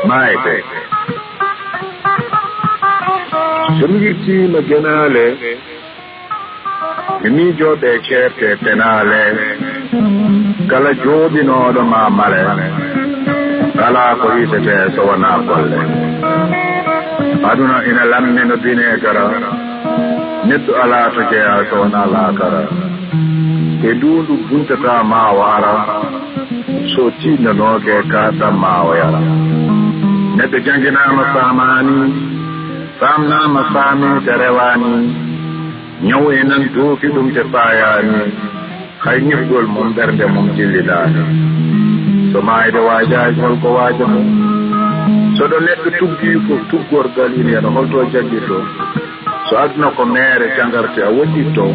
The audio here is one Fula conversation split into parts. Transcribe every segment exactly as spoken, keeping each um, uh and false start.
Maayde. So mi wirtiima genaale, mi miijooɓe ceerte penaale. Kala jooɗinooɗo ma male, alaa ko hisetee so wonaa golle. Aduna ina lammi no bineegara, neɗɗo alaa to jeyaa so wonaa laakara. E nduundu buntataa ma o ara, so tiiɗnanooke kaɗɗam ma o yara. Neɗɗo jannginaama faamaani, faamnaama faami te rewaani. Ñaw e nan dooki ɗum te faayaani, hay ñifgol mum ɓernde mum jillidaani. So maayde waajaaki, hol ko waajata? So ɗo neɗɗo tuggi ko tuggorgal ina yana, hol to jaggirto? So aduna ko meere jangarte a woɗɗitto,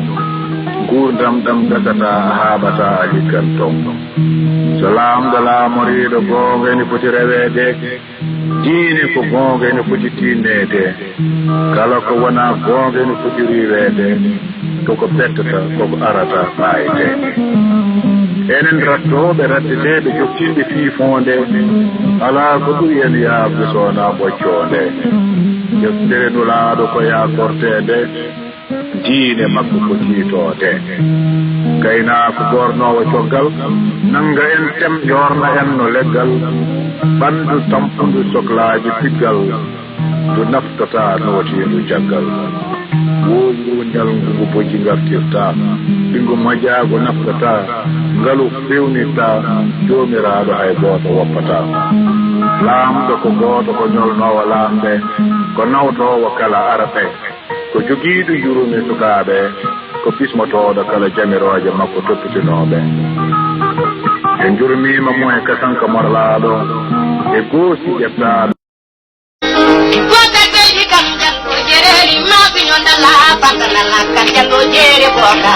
nguurndam ɗam gasata a haaɓata a ligganto. So laamɗo laamoriiɗo goonga ene foti reweede, diine ko goonga ene foti tiinneede. Kala ko wonaa goonga ene foti riiweede, koko ɓettata, koko arata ɓaayde. Enen rattooɓe ratteteeɓe jokkiiɓe fii foonde, alaa ko ɓuri en yaafde so wonaa ɓoccoonde. Deftere Nulaaɗo ko yaakorteende, diine makko ko tiitoode. Gaynaako goornoowo coggal, nannga en tem, yoorna en no leggal, ɓanndu tampundu soklaaji piggal, ndu naftataa nootiindu caggal. Wooyi ngu ñalngu ngu bojji ngartirtaa, ɓinngu moƴƴaagu naftataa, ngalu fewnirtaa, Joomiraaɗo hay gooto woppataa. Laamɗo ko gooto, ko ñolnoowo laamɓe, ko nawtoowo kala arɓe, ko jogiiɗo yurme sukaaɓe, ko bismotooɗo kala jamirooje makko toppitinooɓe. Ɓe njurmiima mo e kasanka morlaaɗo, e goosi ƴettaaɗo. Ko ka seydi kam jatto jereeli ma siño ndala banta ndala kan jatto jeere booka.